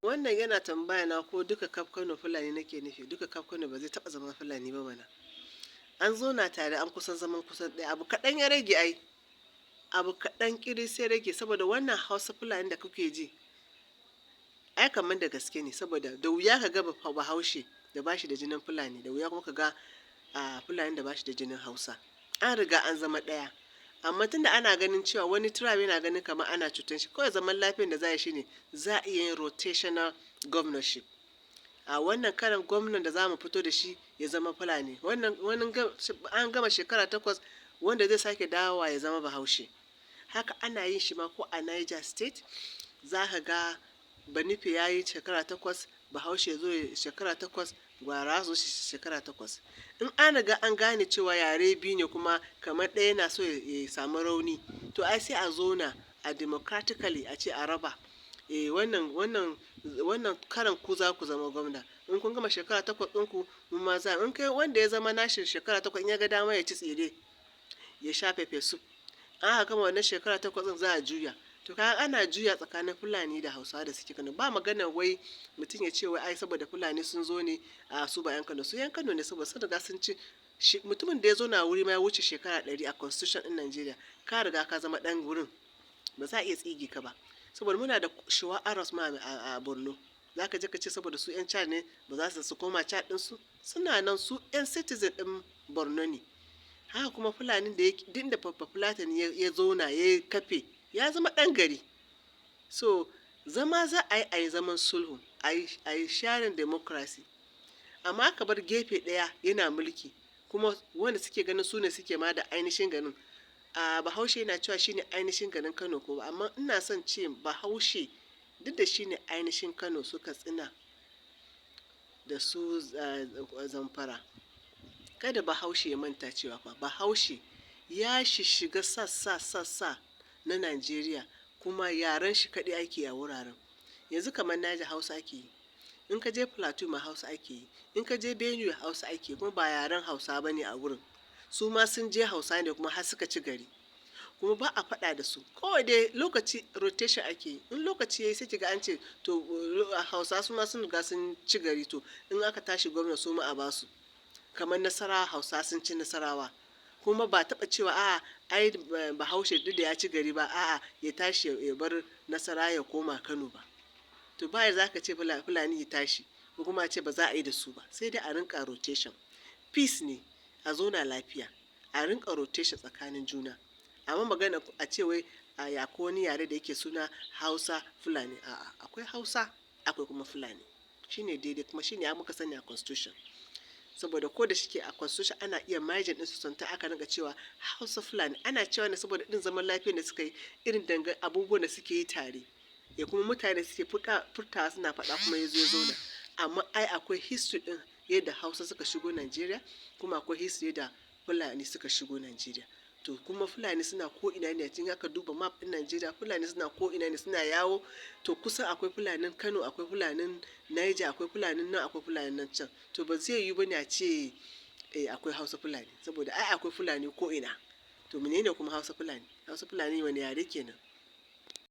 Wannan yana tambaya na ko duka kaf Kano Fulani nake nufi. Duka kaf Kano ba zai taɓa zama Fulani ba mana. An zauna tare, an kusan zaman kusan ɗaya. Abu kaɗan ya rage ai. Abu kaɗan ƙiris ya rage, saboda wannan Hausa Fulani da kuke ji, ai kamar da gaske ne, saboda da wuya ka ga Bahaushe da bashi da jinin Fulani, da wuya kuma ka ga a Fulani da bashi da jinin Hausa. An riga an zama ɗaya. Amma tunda ana ganin cewa wani tribe yana ganin kamar ana cutar shi, kawai zaman lafiyan da za a yi shine za a iya yin rotational governorship. A wannan karan gwamnan da za mu fito da shi ya zama Fulani. Wannan an gama shekara 8, wanda zai sake dawowa ya zama Bahaushe. Haka ana yin shi ma ko a Niger State. Za ka ga Banife ya yi shekara 8, Bahaushe zo ya shekara 8, Gwarawa su zo shekara 8. In an riga an gane cewa yare biyu ne kuma kamar ɗaya yana so ya samu rauni, to ai sai a zauna a democratically a ce a raba. Eh, wannan karan ku za ku zama gwamna. In kun gama shekara 8 ɗinku, mu ma za. In kai wanda ya zama nashi shekara 8, in ya ga dama ya ci tsire, ya sha pepper soup. An aka gama wannan shekara 8 ɗin, za a juya. To kaga ana juya tsakanin Fulani da Hausawa da suke Kano. Ba maganar wai mutum ya ce wai ai saboda Fulani sun zo ne, a su ba 'yan Kano. Su 'yan Kano ne, saboda sun riga sun ci. Mutumin da ya zauna wuri ma ya wuce shekara 100, a constitution ɗin Najeriya, ka riga ka zama ɗan wurin. Ba za a iya tsige ka ba. Saboda muna da Shuwa Arabs ma a Borno. Za ka je ka ce saboda su 'yan Chad ne ba za su koma Chad ɗinsu? Suna nan, su 'yan citizen ɗin Borno ne. Haka kuma Fulanin da yake duk inda Bafulatani ya zauna ya kafe, ya zama ɗan gari. So zama za a yi, a yi zaman sulhu, a yi sharing democracy. Amma aka bar gefe ɗaya yana mulki, kuma wanda suke ganin su ne suke ma da ainihin garin. A Bahaushe yana cewa shine ainihin garin Kano ko ba, amma ina son ce Bahaushe duk da shine ainihin Kano, su Katsina da su Zamfara. Kada Bahaushe ya manta cewa fa Bahaushe ya shishiga sassa sassa na Najeriya, kuma yaren shi kaɗai ake a wuraren. Yanzu kamar Niger, Hausa ake yi. In ka je Plateau ma, Hausa ake yi. In ka je Benue, Hausa ake yi, kuma ba yaren Hausa ba ne a wurin. Su ma sun je Hausa ne kuma har suka ci gari. Kuma ba a faɗa da su. Kawai dai lokaci rotation ake yi. In lokaci ya yi, sai ki ga an ce to Hausa su ma sun riga sun ci gari, to in aka tashi gwamna su ma a ba su. Kamar Nasarawa, Hausa sun ci Nasarawa. Kuma ba taɓa cewa a'a, ai Bahaushe duk da ya ci gari ba, a'a, ya tashi ya bar Nasarawa ya koma Kano ba. To ba yadda za ka ce Fulani ya tashi ko kuma ace ba za a yi da su ba. Sai dai a rinƙa rotation. Peace ne, a zauna lafiya. A rinƙa rotation tsakanin juna. Amma magana a ce wai akwai wani yare da yake suna Hausa Fulani, a'a, akwai Hausa akwai kuma Fulani. Shine daidai kuma shine ya muka sani a constitution. Saboda ko da shike a constitution ana iya merging ɗinsu, sometimes aka rinƙa cewa Hausa Fulani. Ana cewa ne saboda irin zaman lafiyar da suka yi, irin dangan abubuwan da suke yi tare. Ya kuma mutane suke furtawa suna faɗa kuma ya zo ya zauna. Amma ai akwai history ɗin yadda Hausa suka shigo Najeriya, kuma akwai history yadda Fulani suka shigo Najeriya. To kuma Fulani suna ko'ina ne. In aka duba map ɗin Najeriya, Fulani suna ko'ina ne, suna yawo. To kusan akwai Fulanin Kano, akwai Fulanin Niger, akwai Fulanin nan, akwai Fulanin nan can. To ba zai yiwu ba ne a ce eh akwai Hausa Fulani, saboda ai akwai Fulani ko'ina. To menene kuma Hausa Fulani? Hausa Fulani wane yare kenan?